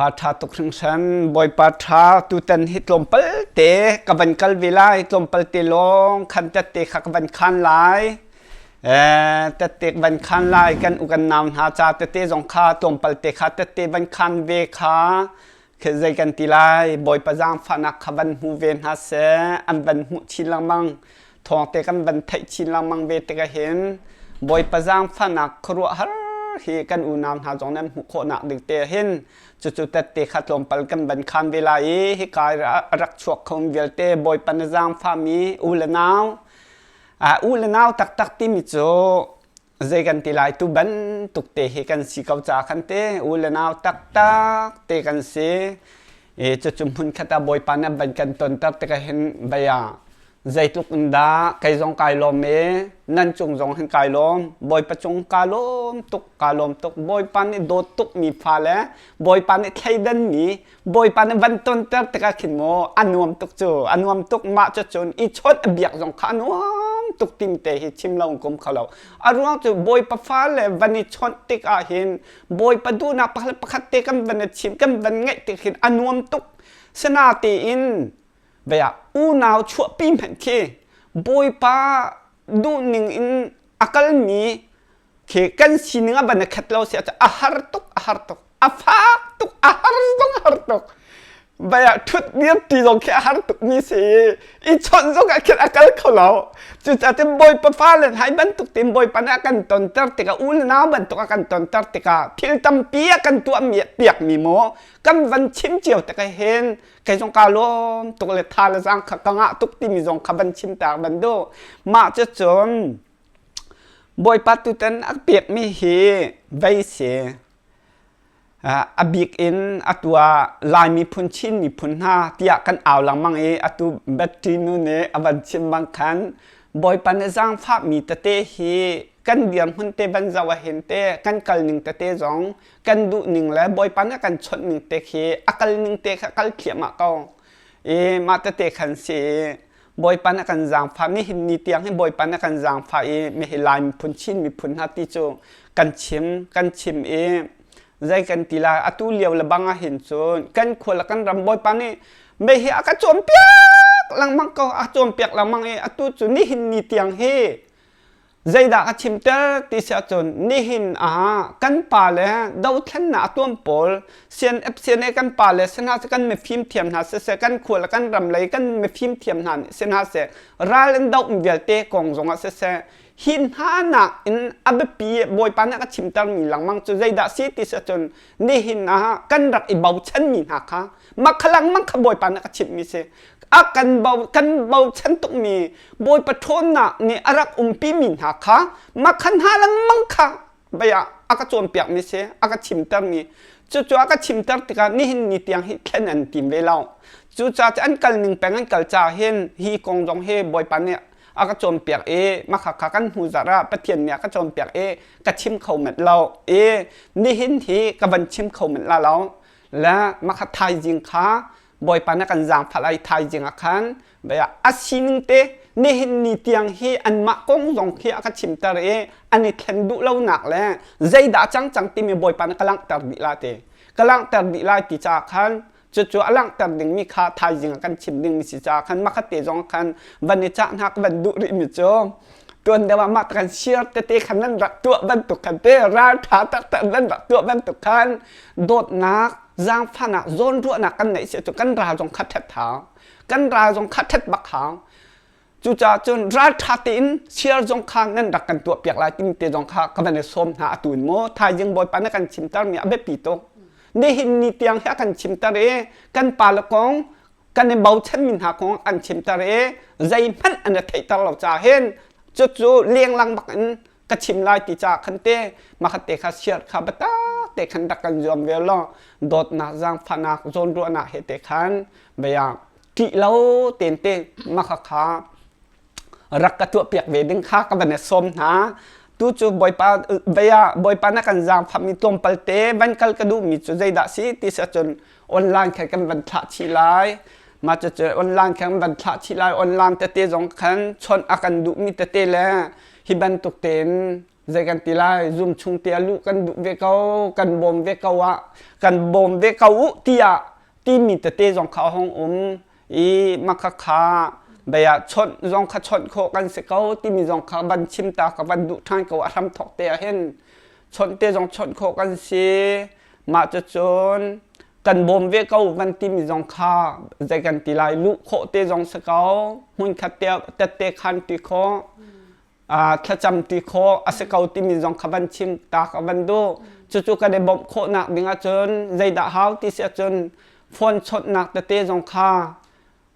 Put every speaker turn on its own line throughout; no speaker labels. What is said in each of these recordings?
Pa ṭha tuk hringhran. Bawipa ṭha tutan hi tlawmpal te ka van kal ve lai. Tlawmpal te lawng khan tette kha ka van khan lai. Tette ka van khan lai. Kan u kan nau hna ca tete zong kha tlawmpal te kha tette van khan ve kha zei kan ti lai. Bawipa zaangfahnak kha van hmu ve hna seh. An van hmuh chin lengmang. Thawngte kan van theih chin lengmang ve tikah hin Bawipa zaangfahnak khuaruahhar hi kan unau hna zong nan hmuh khawhnak ding te hin cucu tette kha tlawmpal kan van khan ve lai i hika a rak chuak kho vialte Bawipa na zaangfahmi u le nau u le nau taktak timi cu zei kan ti lai tu bantuk te hi kan si ko ca khan te u le nau taktak te kan si i cucu hmun khat ah Bawipa nih van kan tonter tikah hin bia zeitluk in dah kei zong kai lawm i nan cung zong hin kai lawm. Bawipa cung kaa lawm tuk, kaa lawm tuk. Bawipa nih dawt tuk mi fa le Bawipa nih thleidan mi Bawipa nih van tonter tikah khin maw a nuam tuk cu, a nuam tuk. Mah cucun i chawnh a biak zong kha a nuam tuk tim te hi chim lo in kum kho lo. A ruang cu Bawipa fa le van i chawnh tik ah hin Bawipa duhnak pakhat le pakhat te kan van i chim, kan van ngaih tik hin a nuam tuk. Sinatein Vei ah unau chuahpi hmanh khi Bawipa duhning in a kalmi khi kan sining a van i khat lo si ahcun a har tuk, a har tuk, a fak tuk, a har zong a har tuk. Vei ah ṭhut dir ti zong khi a har tukmi si i i chawnh zong ah khin a kal kho lo. Cucaah cun Bawipa fale hna hi bantuk tein Bawipa nih a kan tonter tikah u le nau bantuk a kan tonter tikah thil tampi a kan tuahmi piakmi maw kan van chim cio tikah hin kei zong kaa lawm tuk le tha le zaang kha ka ngah tuk timi zong kha van chim tak van duh. Mah cucun Bawipa tutan a pekmi hi vei si. A bik in atu ah Lai miphun Chin miphun hna tiah kan au lengmang i atu Betty nu nih a van chim bang khan Bawipa nih zaangfahmi tete hi kan dirhmun te van zoh ahhin te kan kal ning tete zong kan duh ning le Bawipa nih a kan chawnh ning te khi a kal ning te kha kal thliahmah ko. I mah tete khan si i Bawipa nih a kan zaangfah nihin ni tiang hi Bawipa nih a kan zaangfah i mihi Lai miphun Chin miphun hna ti cu kan chim kan chim i zei kan ti lai atu lio le bang ah hin cun kan khua le kan ram Bawipa nih mei hi a ka cawnpiak lengmang ko a cawnpiak lengmang i atu cu nihin ni tiang hi Zeidah a chimter ti si ahcun nihin ah kan pale dothlennak a tuan pawl CNF CNA kan pale si hna seh kan mifim thiam hna siseh kan khua le kan ram lei kan mifim thiam hna nih si hna seh ral in doh vialte kong zongah siseh hi hna nak in a biapi Bawipa nih a ka chimtermi lengmang cu zeidah si ti si ahcun nihin ah kan rak i bochanmi hna kha mah kha lengmang kha Bawipa nih a ka chimhmi si a kan bo kan bochan tukmi Bawipa ṭhawnnak nih a rak umpimi hna kha mah kha hna lengmang kha bei ah a ka cawnpiakmi si a ka chimtermi cucu a ka chimter tikah nihin ni tiang hi thlen an tim ve lo cucaah an kal ning peng an kal caah hin hi kong zong hi Bawipa nih a ka cawnpiak i mah kha kan hnu zarh ah Pathian nih a ka cawnpiak i ka chim kho met lo i nihin hi ka van chim kho met la lo le mah kha thaizing kha Bawipa na kan zaangfah lai thaizing ah khan a sining te nihin ni tiang hi anmah kong zong khi a ka chimter i an i thlen duh lonak le zeidah cang cang timi Bawipa na ka langhter dih la ti ka langhter dih lai ti caah khan cucu a langhter dingmi kha thaizing ah kan chim dingmi si caah khan makhat te zong khan van i cah hna ka van duh rihmi cu tuan deuh ah mah kan share tete khan nan rak tuah bantuk khan te ral ṭha taktak nan rak tuah bantuk khan dawtnak zaangfahnak zawnruahnak kan neih si cu kan ral zong kha ṭhat hau kan ral zong kha ṭhat bak hau cucaah cun ralṭha tein share zong kha nan rak kan tuah piak lai timi te zong kha ka van i sawm hna atu in maw thaizing bawipa na kan chimter mi a biapi tuk nihin ni tiang hi a kan chimter i kan pa le kong kan i bochan mi hna kong an chimter i zeihmanh an i theihter lo caah hin cucu lenglang bak in ka chim lai ti caah khan te makhat te kha share kha biatak te khan rak kan zuam ve law dawtnak zaangfahnak zawnruahnak he te khan bia ṭih lo ten te makha kha rak ka tuah piak ve ding kha ka van i sawm hna tu cu bawipa bia bawipa na kan zaangfah mi tlawmpal te van kal ka duh mi cu zeidah si ti si ahcun online khan kan van thlah chih lai mah cucu online khan van thlah chih lai online tete zong khan chawnh a kan duhmi tete le hi bantuk tein Zei kan ti lai Zoom chung te ah luh kan duh ve ko kan bawm ve ko ah kan bawm ve ko u tiah timi tete zong kha a hung um i maka kha bia chawnh zong kha chawnh khawh kan si ko timi zong kha van chim ta ka van duh ṭhan ko a hram thawk te ah hin chawnh te zong chawnh khawh kan si mah cucun kan bawm ve ko van timi zong kha zei kan ti lai luh khawh te zong si ko hmun khat te tette khan ti khawh thlacam ti khawh a si ko timi zong kha van chim ta ka van duh. Cucu kan i bawmh khawhnak ding ahcun zeidah hau ti si ahcun phone chawnhnak tete zong kha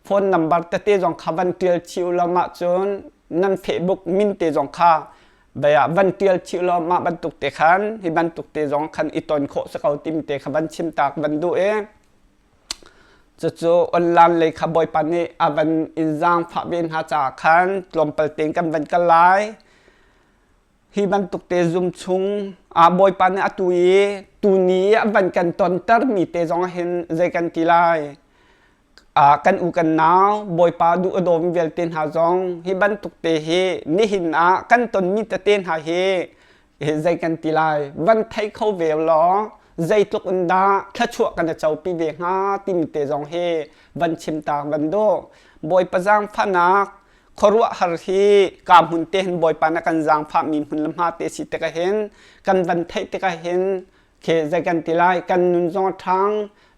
phone number tete zong kha van tial chih u law mah cun nan Facebook min te zong kha bia van tial chih law mah bantuk te khan hi bantuk te zong khan i ton khawh si ko timi te kha van chim ta ka van duh i Cucu online lei kha Bawipa nih a van in zaangfah ve hna caah khan tlawmpal tein kan van kal lai. Hi bantuk te zum chung ah Bawipa nih atu i tuni i a van kan tontermi te zong hin zei kan ti lai. Kan u kan nau Bawipa duh a dawmi vialte hna zong hi bantuk te hi nihin ah kan tonmi tete hna hi zei kan ti lai van thei kho ve law zeitluk in dah thluachuah kan i copi ve hnga timi te zong hi van chim ta van duh. Bawipa zaangfahnak khuaruahhar hi ka hmun te hin Bawipa na kan zaangfahmi hmun le hma te si tikah hin kan van theih tikah hin khi zei kan ti lai kan nun zong a ṭhang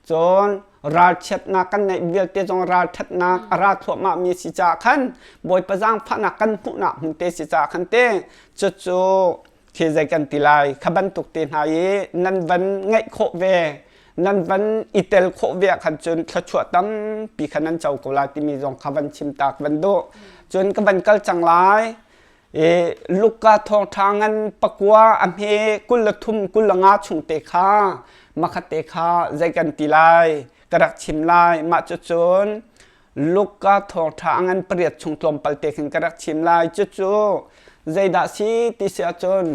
cun ralchiatnak kan neih vialte zong ralṭhatnak a ra thluahmah mi si caah khan Bawipa zaangfahnak kan hmuhnak hmun te si caah khan te cucu khi zei kan ti lai kha bantuk te hna i nan van ngeih khawh ve nan van i tel khawh ve ah khan cun thluachuah tampi kha nan co ko lai timi zong kha van chim tak van duh cun ka van kal cang lai I Luka thawngṭha ngan pakua a hme 23 25 chung te kha makhat te kha zei kan ti lai ka rak chim lai mah cucun Luka thawngṭha a ngan pariat chung tlawmpal te khin ka rak chim lai cucu zeidah si ti si ahcun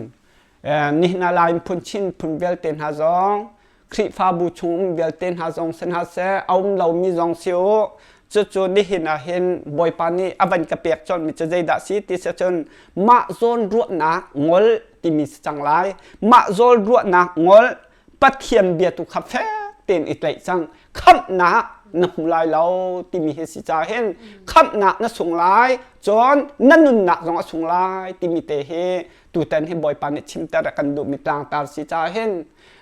nihin ah Lai phun chin phun vialte hna zong Khrihfabu chung um vialte hna zong si hna seh, a um lomi zong si u. Cucu nihin ah hin Bawipa nih a van ka pek colhmi cu zeidah si ti si cun mah zawn ruahnak ngol timi si cang lai. Mah zawn ruahnak ngol Pathian bia tu kha fek tein i tlaih cang. Khamhnak na hmu lai lo timi hi si ca hin khamhnak na sung lai cun na nunnak zong a sung lai timi te hi tutan hi Bawipa nih chimter a kan duhmi tlangtar si ca hin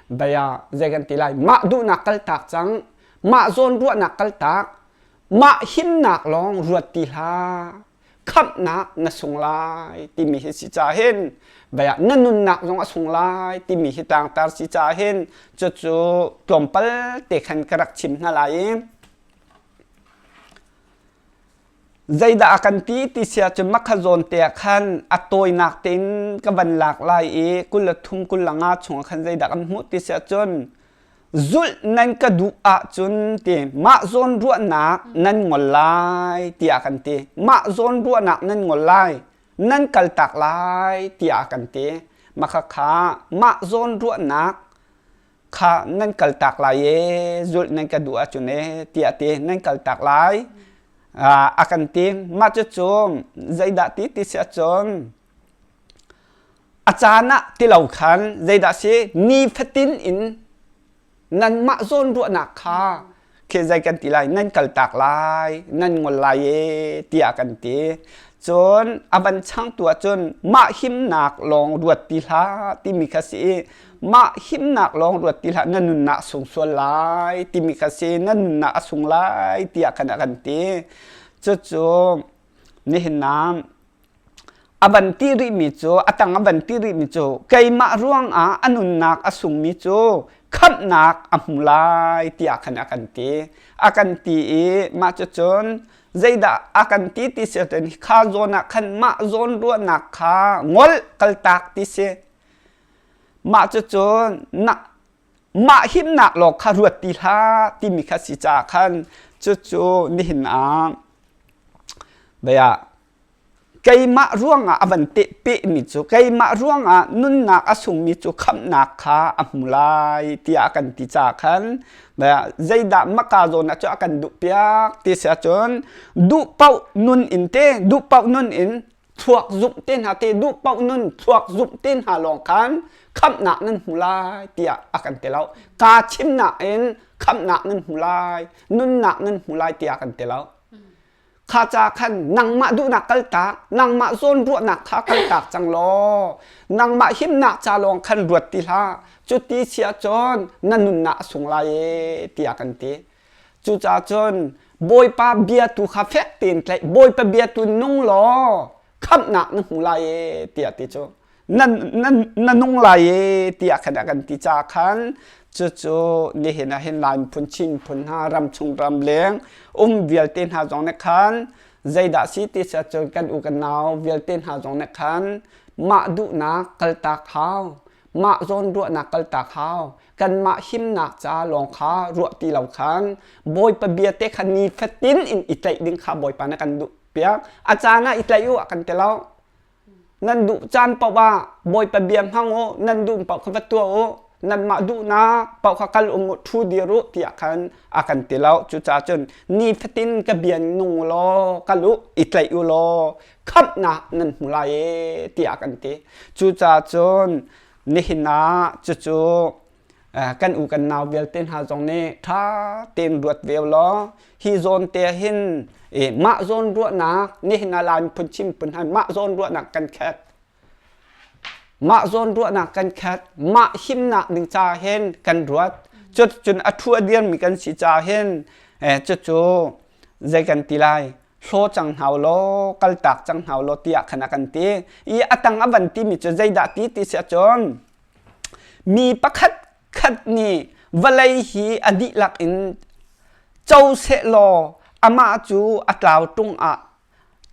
bia zei kan ti lai mah duhnak kaltak cang mah zawn ruahnak kaltak mah himnak lawng ruat ti hlah khamhnak na sung lai timi hi si ca hin bia na nunnak zong a sung lai timi hi tlangtar si ca hin cucu tlawmpal te khan ka rak chim hna lai i Zeidah a kan ti ti si ahcun makha zawn te ah khan a tawinak tein ka van lak lai i 23 25 chungah khan zeidah kan hmuh ti si ahcun zulh nan ka duh ahcun ti mah zawn ruahnak nan ngol lai tiah kan ti mah zawn ruahnak nan ngol lai nan kaltak lai tiah kan ti makha kha mah zawn ruahnak kha nan kaltak lai e zulh nan ka duh ahcun e tiah ti nan kaltak lai a kan ti mah cucu zeidah ti ti si ahcun a caan ah ti lo khan zeidah si nifatin in nanmah zawn ruahnak kha khi zei kan ti lai nan kaltak lai nan ngol lai e tiah kan ti cun a van changtu ahcun mah himnak lawng ruat ti hlah timi kha si i mah himnak lawng ruat ti hlah na nunnak sung sual lai timi kha si na nunnak a sung lai tiah khan a kan ti cucu nihin ah A van ti rihmi cu a tang a van ti rihmi cu keimah ruangah a nunnak a sungmi cu khamhnak a hmu lai tiah khan a kan ti. A kan ti i mah cucun zeidah a kan ti ti si ahcun kha zawn ah khan mah zawn ruahnak kha ngol kaltak ti si. Mah cucun na mah himnak lawng kha ruat ti hlah timi kha si caah khan cucu nihin ah bia keimah ruangah a van pehmi cu keimah ruangah nunnak a sungmi cu khamhnak kha a hmu lai tiah a kan ti caah khan zeidah maka zawn ah cu a kan duhpiak ti si ahcun duh paoh nun in te duh paoh nun in. Thluak zumh te hna te duh paoh nun thluak zumh te hna lawng khan khamhnak nan hmu lai tiah a kan ti lo. Kaa chimnak in khamhnak nan hmu lai, nunnak nan hmu lai tiah a kan ti lo. Kha ca khan nangmah duhnak kaltak, nangmah zawn ruahnak kha kaltak cang law, nangmah himnak ca lawng khan ruat ti hlah. Cuti si ahcun na nunnak a sung lai e tiah kan ti. Cucaah cun Bawipa bia tu kha fek tein tlaih, Bawipa bia tu nung law khamhnak na hmu lai e tiah ti cu. Na, na, na nung lai e tiah khan a kan ti ca khan cucu nihin ah hin Lai miphun Chin miphun hna ramchung ramleng um vialte hna zong nih khan zeidah si ti si ahcun kan u kan nau vialte hna zong nih khan mah duhnak kaltak hau mah zawn ruahnak kaltak hau kanmah himnak ca lawng kha ruah ti lo khan Bawipa bia te kha nifatin in i tlaih ding kha Bawipa nih kan duh piak a caan ah i tlaih u a kan ti lo Nan duh caan paoh ah Bawipa bia hmang u, nan duh paoh kha va tuah u, nanmah duhnak paoh kha kal um u, ṭhu dir u tiah khan a kan ti lo. Cucaah cun nifatin ka bia nung u law kal u, i tlaih u law khamhnak nan hmu lai e tiah a kan ti. Cucaah cun nihin ah cucu kan u kan nau vialte hna zong nih ṭha tein ruat ve law hi zawn te hin mah zawn ruahnak nihin ah Lai miphun Chin miphun hna mah zawn ruahnak kan khet mah zawn ruahnak kan khet mah himnak ding ca hin kan ruat cun a thu a dirmi kan si ca hin cucu zei kan ti lai hlaw cang hna law kaltak cang hna law tiah khan a kan ti i a tang a van timi cu zeidah ti ti si ahcun Mi pakhat khat nih vawlei hi a dihlak in co sehlaw amah cu a tlau ṭung ah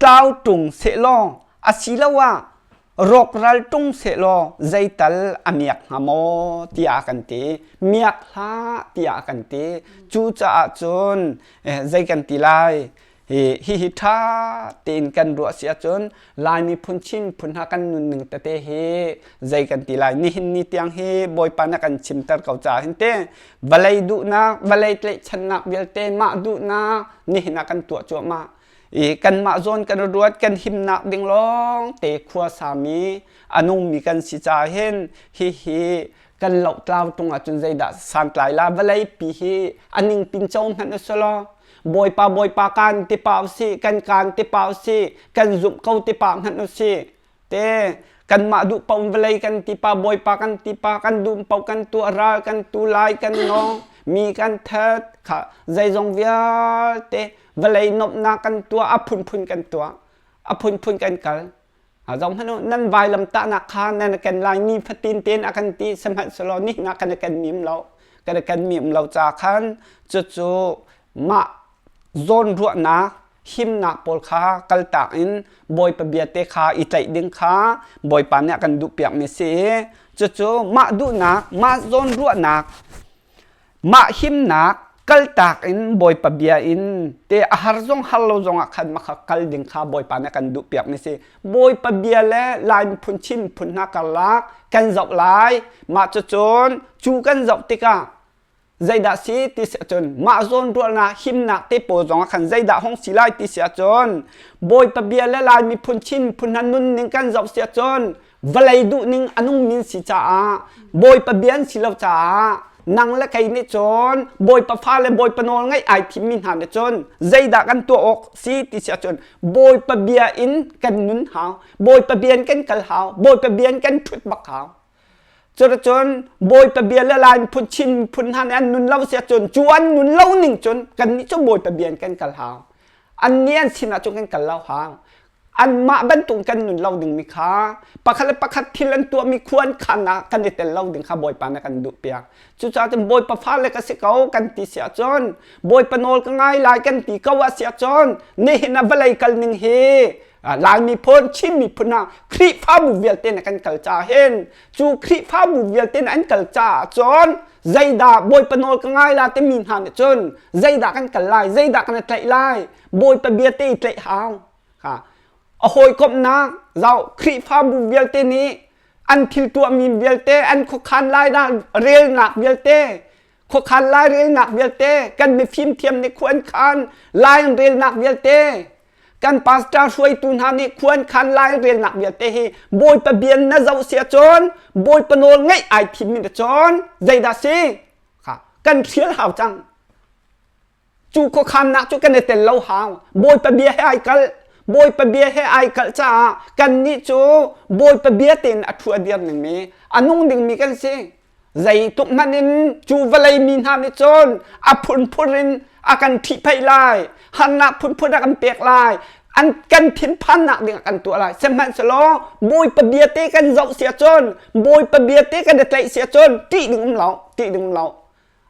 tlau ṭung sehlaw asiloah rawkral ṭung sehlaw zeital a miak hnga maw tiah a kan ti. Miak hlah tiah a kan ti. Cucaah cun zei kan ti lai? Hihi ṭha tein kan ruah si ahcun Lai miphun Chin miphun hna kan nunning tete hi zei kan ti lai nihin ni tiang hi Bawipa na kan chimter ko caah hin te vawlei duhnak vawlei tlaihchannak vialte mah duhnak nihin ah kan tuah cuahmah i kanmah zawn kan ruat kan himnak ding lawng te khua sami a nungmi kan si caah hin hihi kan lohtlau tung ahcun zeidah santlai la vawlei pi hi a ningpin co hmanh u selaw Bawipa Bawipa kan ti pa usih kan kaan ti pa usih kan zumh ko ti pa hmanh usih te kanmah duh paoh vawlei kan ti pa Bawipa kan ti pa kan duh paoh kan tuah ral kan tu lai kan nawng mi kan that kha zeizong vialte vawlei nuamhnak kan tuah a phunphun kan tuah a phunphun kan kal Zoh hmanh u, nan vailam tahnak kha nan ken lai ni fatin tein a kan ti sihmanhsehlaw nihin ah kan i ken mim lo kan i ken mim lo ca khan cucu mah zawn ruahnak himnak pawl kha kaltak in Bawipa bia te kha i tlaih ding kha Bawipa nih a kan duhpiakmi si i cucu mah duhnak mah zawn ruahnak Mah himnak kaltak in Bawipa bia in te a har zong har lo zong ah khan makha kal ding kha Bawipa nih a kan duhpiak mi si. Bawipa bia le Lai miphun Chin miphun hna karlak kan zoh lai. Mah cucun cu kan zoh tikah zeidah si ti si ahcun mah zawn ruahnak himnak te pawl zong ah khan zeidah hong si lai ti si ahcun Bawipa bia le Lai miphun Chin miphun hna nunning kan zoh si ahcun vawlei duhning a nungmi si caah Bawipa bia an si lo caah nang le kei nih cun Bawipa fa le Bawipa nawl ngaih ai thimmi hna nih cun zeidah kan tuah awk si ti si ahcun Bawipa bia in kan nun hau Bawipa bia in kan kal hau Bawipa bia in kan ṭhut bak hau Cuticun Bawipa bia le Lai miphun Chin miphun hna nih an nun lo si ahcun cu an nun lo ning cun kannih cu Bawipa bia in kan kal hau annih an sinah cun kan kal lo hau anmah bantuk kan nun lo dingmi kha pakhat le pakhat thil an tuahmi khua an khan ah kan i tel lo ding kha Bawipa nih kan duh piak. Cucaah cun Bawipa fale ka si ko kan ti si ahcun Bawipa nawl ka ngai lai kan ti ko ah si ahcun nihin ah vawlei kal ning hi Lai miphun Chin miphun ah Khrihfabu vialte na kan kal ca hin cu Khrihfabu vialte na an kal caah cun zeidah Bawipa nawl ka ngai la timi hna nih cun zeidah kan kal lai zeidah kan i tlaih lai Bawipa bia te i tlaih hau Ha. A hawikomhnak zoh Khrihfabu vialte nih an thil tuahmi vialte an khuakhan lai relnak vialte khuakhan lai relnak vialte kan mifim thiam nih khu an khan lai an relnak vialte kan. Kan pastor hruaitu hna nih khuan khan lairelnak vialte hi Bawipa bian na zoh si ahcun Bawipa nawl ngaih ai thim mi cun zeidah si? Kha kan hrial hau cang. Cu khuakhannak cu kan i tel lo hau. Bawipa bia he ai kalh. Bawipa bia he ai kalh caah kannih cu Bawipa bia tein a thu a dir ningmi, a nung dingmi kan si. Zeitluk hmanh in cu vawlei mi hna nih cun a phunphun in a kan ṭhihphaih lai, harnak phunphun a kan pek lai, an kan thinphannak ding a kan tuah lai. Sihmanhsehlaw Bawipa bia te kan zoh si ahcun, Bawipa bia te kan i tlaih si ahcun ṭih ding um lo, ṭih ding um lo.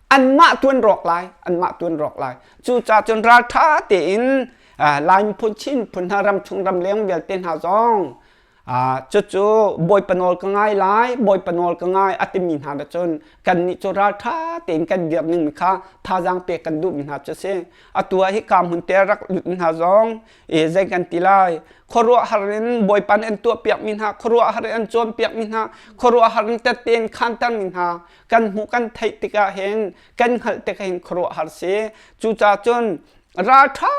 Anmah tuan rawk lai, anmah tuan rawk lai. Cucaah cun ralṭha tein Lai miphun Chin phun hna ramchung ramleng vialte hna zong cucu Bawipa nawl ka ngai lai, Bawipa nawl ka ngai a timi hna nih cun kannih cu ralṭha tein kan dirh ning kha thazaang pek kan duhmi hna cu a si. Atu ah hika hmun te rak lut hna zong i zei kan ti lai khuaruahhar in Bawipa nih an tuahpiakmi hna, khuaruahhar in an cawnpiakmi hna, khuaruahhar in tette in khantermi hna kan hmuh kan theih tikah hin kan hngalh tikah hin khuaruahhar si. Cucaah cun ralṭha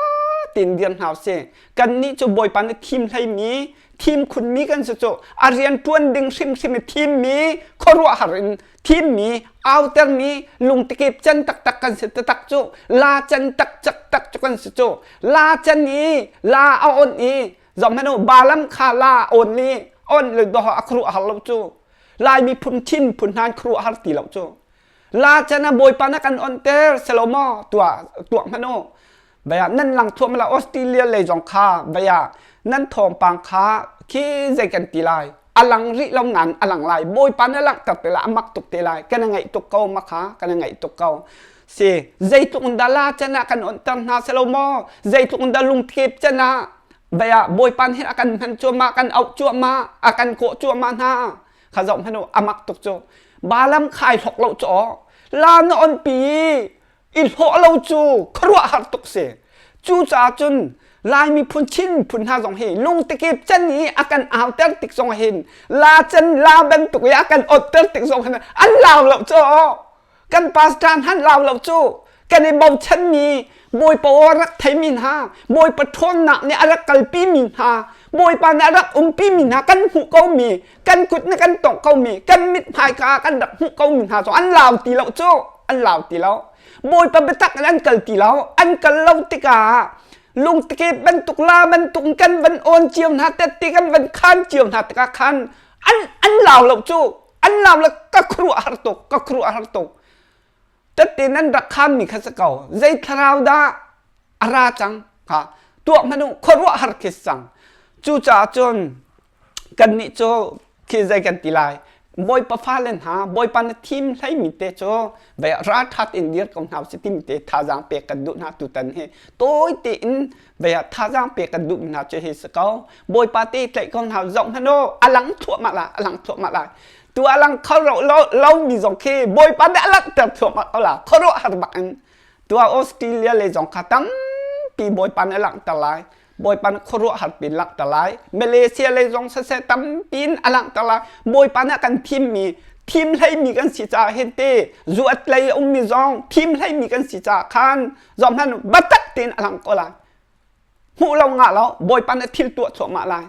tein dir hna usih. Kannih cu Bawipa nih thim hleimi, thim khunmi kan si cu. A rian ṭuan ding hrimhrim i thimmi, khuaruahhar in thimmi, autermi, lungtikip can taktak kan si taktak cu. La can taktak tak cu kan si cu. La can i, la a on i, zohhmanh u, Balaam kha la a on i, on le doh a khuaruahhar lo cu. Lai miphun thin phun hna an khuaruahhar ti lo cu. La can ah Bawipa na kan onter selo maw tuah tuah hmanh u. Baya nan lang thuam la Australia lei zong kha baya nan thawngpang kha khi zei kan ti lai alang rih lo nan alang lai Bawipa na langhter te lai amak tuk te lai kan ngaih tuk ko ma kha kan ngaih tuk ko si zeitluk in dah la can ah kan onter hna selo maw zeitluk in dah lungthep can ah baya Bawipa nih a kan hman cuahmah kan auh cuahmah a kan kawh cuahmah hna kha zoh hmanh u amak tuk cu Balaam khai hlok lo cu aw la na on pi i hlawh lo cu khuaruahhar tuk si cucaah cun Lai miphun Chin phun hna zong hi lungtikip can i a kan auter tik zong hin la can la bantuk i a kan otter tik zong hin an lau lo cu kan pastor han lau lo cu kan i bochanmi Bawipa aw rak theimi hna Bawipa ṭhawnnak nih a rak kalpi mi hna Bawipa nih a rak umpi mi hna kan hmuh ko mi kan kut nih kan tongh ko mi kan mithmai ka kan rak hmuh ko mi hna cu an lau ti lo cu an lau ti lo Bawipa biatak in an kal ti lo an kal lo tikah lungtike bantuk la bantuk kan van awn cio hna tette kan van khan cio hna tikah khan an an lau lo cu an lau le ka khuaruah har tuk ka khuaruah har tuk tette nan rak khammi kha si ko zei thlarau dah a ra cang ha tuah hmanh u khuaruah har khi cang cucaah cun kannih cu khi zei kan ti lai Bawipa fale hna Bawipa na thim hleimi te cu ve ralṭhat in dir ko hna usih timi te thazaang pek kan duh hna tutan hi tawi tein ve thazaang pek kan duh hna cu hi si ko Bawipa te tlaih ko hna zoh hmanh u a lang thluahmah lai a lang thluahmah lai tu a lang kho lo lo mi zong khi Bawipa nih a langhter thluahmah ko la khuaruahhar bak in tu ah Australia le zong kha tampi Bawipa nih a langhter lai Bawipa nih khuaruahhar pin langhter lai Malaysia lei zong siseh tampi in a langhter lai Bawipa nih a kan thimmi thim hleimi kan si caah hin ti zuat lei a ummi zong thim hleimi kan si caah khan zong hman biatak tein a lang ko lai hmuh lo ngah lo Bawipa nih thil tuah thluahmah lai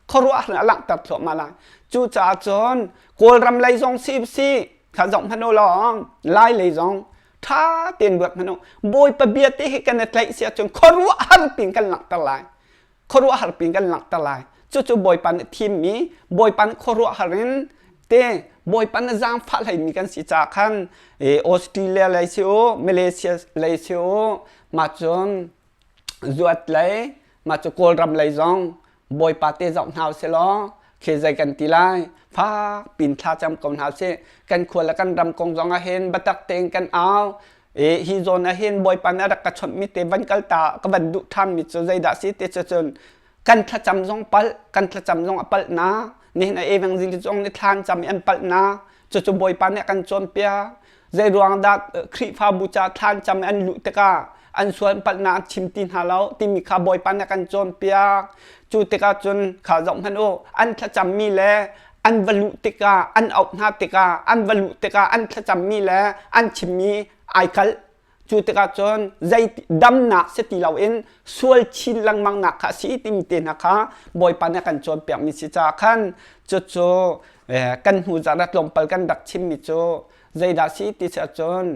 khuaruahhar a langhter thluahmah lai cucaah cun Kawlram lei zong si si kha zoh hmanh u law Lai lei zong ṭha tein ruat hmanh u Bawipa bia te hi kan i tlaih si ahcun khuaruahhar piin kan langhter lai khuaruahhar piin kan langhter lai cucu Bawipa nih thimmi Bawipa nih khuaruahhar in te Bawipa nih zaangfah hleimi kan si caah khan Australia lei si u Malaysia lei si u mah cun zuat lei mah cu Kawlram lei zong Bawipa te zoh hna usih law khi zei kan ti lai fak pin thla cam ko hna usih kan khua le kan ram kong zong ah hin biatak tein kan au i hi zawn ah hin Bawipa nih a rak ka chawnh mi te van kal ta ka van duh ṭhan mi cu zeidah si ti cu cun kan thlacam zong palh kan thlacam zong a palh na nihin a evangelist zong nih thla an cam i an palh na cucu Bawipa nih a kan cawnpiak Zei ruang dah Khrihfabu ca thlan cam an luh tikah an sual palhnak an chim ti hna lo timi kha Bawipa nih a kan cawnpiak. Cu tikah cun kha zoh hmanh u, an thlacammi le an va luh tikah an auh hna tikah an va luh tikah an thlacammi le an chimmi ai kalh. Cu tikah cun zei damnak si ti loin sual chin lengmang nak kha a si timi te hna kha Bawipa nih a kan cawnpiakmi si caah khan cucu kan hnu zarh ah tlawmpal kan rak chimmi cu zeidah si ti si ahcun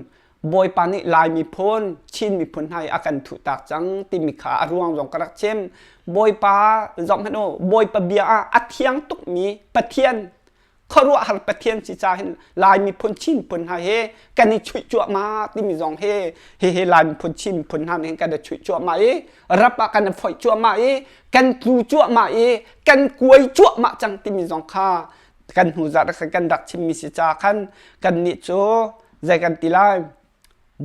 Bawipa nih Lai miphun, Chin miphun hna hi a kan thuhtak cang timi kha a ruang zong ka rak chim. Bawipa zoh hmanh u, Bawipa bia ah a thiang tukmi Pathian, khuaruahhar Pathian si ca hin Lai miphun, Chin miphun hna hi kan i chuih cuahmah timi zong hi hihi Lai miphun, Chin miphun hna nih hin kan i chuih cuahmah i rap ah kan i foih cuahmah i kan tlu cuahmah i kan kuai cuahmah cang timi zong kha kan hnu zarh kan rak chimmi si ca khan kannih cu zei kan ti lai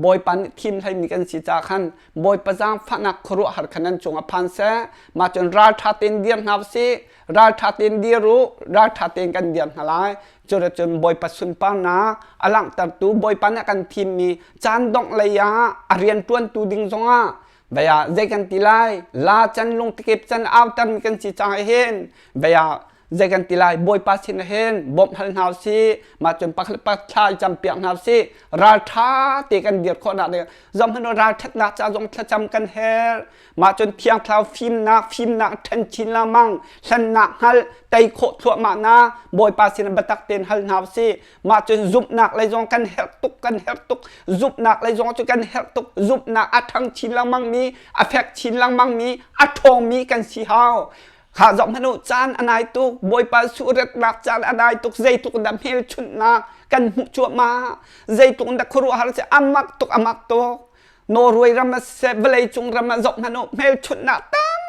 Bawipa nih thim hleimi kan si ca khan Bawipa zaangfahnak khuaruahhar khan nan cungah phan seh. Mah cun ralṭha tein dir hna usih. Ralṭha tein dir u. Ralṭha tein kan dir hna lai. Cuticun Bawipa sunparnak a langhtertu Bawipa nih a kan thimmi caan dongh lei ah a rianṭuantu ding zongah vei ah zei kan ti lai? La can lungtikip can autermi kan si caah hin vei ah zei kan ti lai bawipa sin hin bawmh hal hna usih mah cun pakhat thla i campiak hna usih ralṭha te kan dir khawh nak ding zong hmanh ralṭhatnak ca zong thlacam kan herh mah cun thiang thlarau fimnak fimnak ṭhen chin lengmang hlannak hngalh tei khawh thluahmah na bawipa sin biatak tein hal hna usih mah cun zumhnak lei zong kan herh tuk kan herh tuk zumhnak lei zong cu kan herh tuk zumhnak a ṭhang chin lengmang mi a fek chin lengmang mi a ṭhawng mi kan si hau Kha zoh hmanh u, caan a nai tuk, Bawipa suhretnak caan a nai tuk, zeitluk dah hmelchunhnak kan hmuh cuahmah, zeitluk dah khuaruahhar si, a mak tuk, a mak tuk. Norway ram ah siseh, vawleicung ram ah zoh hmanh u, hmelchunhnak tam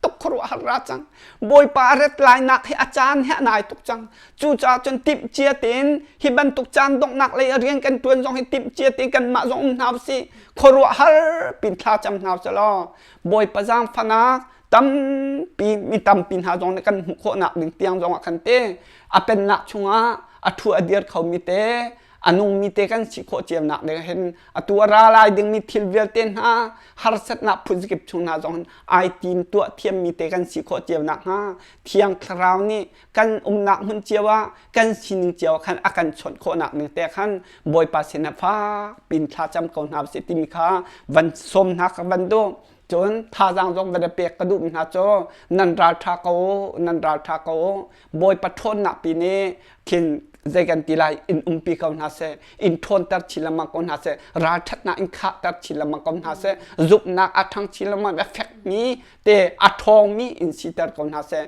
tuk khuaruahhar ra cang. Bawipa a rat lainak hi a caan hi a nai tuk cang. Cucaah cun timhcia tein hi bantuk caan donghnak lei a rian kan ṭuan zong hi timhcia tein kanmah zong um hna usih. Khuaruahhar pin thla cam hna usih law Bawipa zaangfahnak tampi mi tampi hna zong nih kan hmuh khawhnak ding tiang zong ah khan te a pennak chungah a thu a dir khomi te a nungmi te kan si khawh ciamnak ding hin atu a ra lai dingmi thil vialte hna harsatnak phunzikip chung hna zong hin ai tim tuah thiammi te kan si khawh ciamnak hnga thiang thlarau nih kan umnak hmun cio ah kan sining cio ah khan a kan chawnh khawhnak ding te khan bawipa sin ah fak pin thla cam ko hna usih timi kha van sawm hna ka van duh. Cun thazaang zong van i pek ka duhmi hna cu nan ralṭha ko u, nan ralṭha ko u. Bawipa ṭhawnnak pi nih khin zei kan ti lai in umpi ko hna seh, in ṭhawnter chin lengmang ko hna seh, ralṭhatnak in khahter chin lengmang ko hna seh, zumhnak a ṭhang chin lengmang a fekmi te a ṭhawngmi in siter ko hna seh,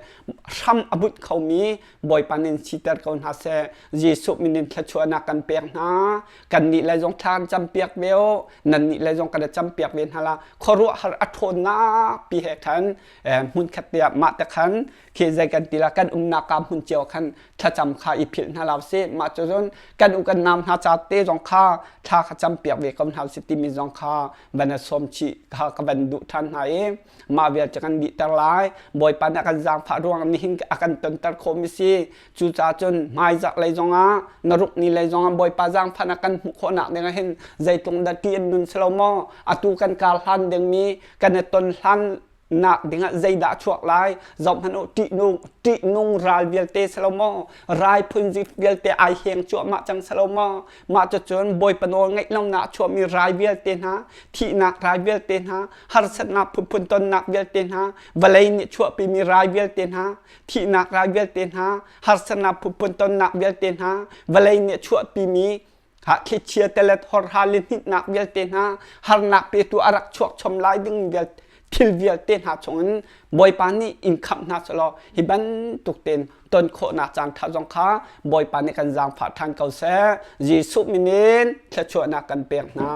hram a bunh khomi Bawipa nih in siter ko hna seh. Jesuh min in thluachuahnak kan pek hna. Kannih le zong thla kan campiak ve u. Nannih le zong kan i campiak ve hna la. Khuaruahhar a ṭhawnnak pi he khan hmunkhat te ah mah te khan khi zei kan ti la kan umnak ka hmun cio khan thlacam kha i philh hna lo sih. Mah cu cun kan u kan nau hna ca te zong kha thla kha campiak ve ko hna usih timi zong kha van i sawm chih kha ka van duh ṭhan hna i mah vial cu kan dihter lai. Bawipa nih a kan zaangfah ruang nihin a kan tonter khawhmi si. Cucaah cun hmaizarh lei zongah na ruk ni lei zongah Bawipa zaangfahnak kan hmuh khawhnak dingah hin zeitluk dah ṭih an nun si lo maw? Atu kan kar hlan dingmi kan i ton hlan nak dingah zeidah a chuak lai? Zohhmanh u, ṭihnung ṭihnung ral vialte si lo maw? Rai phunzik vialte ai heng cuahmah cang si lo maw? Mah cucun Bawipa nawl ngaih lonak a chuahmi rai vialte hna, thihnak rai vialte hna, harsatnak phunphun tonnak vialte hna, vawlei nih chuahpimi rai vialte hna, thihnak rai vialte hna, harsatnak phunphun tonnak vialte hna, vawlei nih a chuahpimi thlichia telet horha lihnitnak vialte hna, harnak petu a rak chuak chom lai ding vialte thil vialte hna chungin Bawipa nih in khamh hna selaw hi bantuk tein ton khawhnak caan ṭha zong kha Bawipa nih kan zaangfah ṭhan ko seh. Jesuh min in thluachuahnak kan pek hna.